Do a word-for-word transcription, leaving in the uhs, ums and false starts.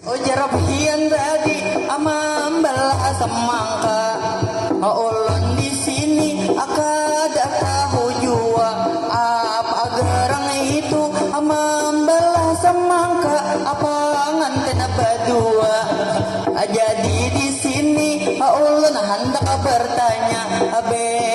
Ujar pian tadi mambalah semangka. Ulun di sini kada tahu jua apa garang itu mambalah semangka apa nganten badua. Jadi di sini ulun handak bertanya, be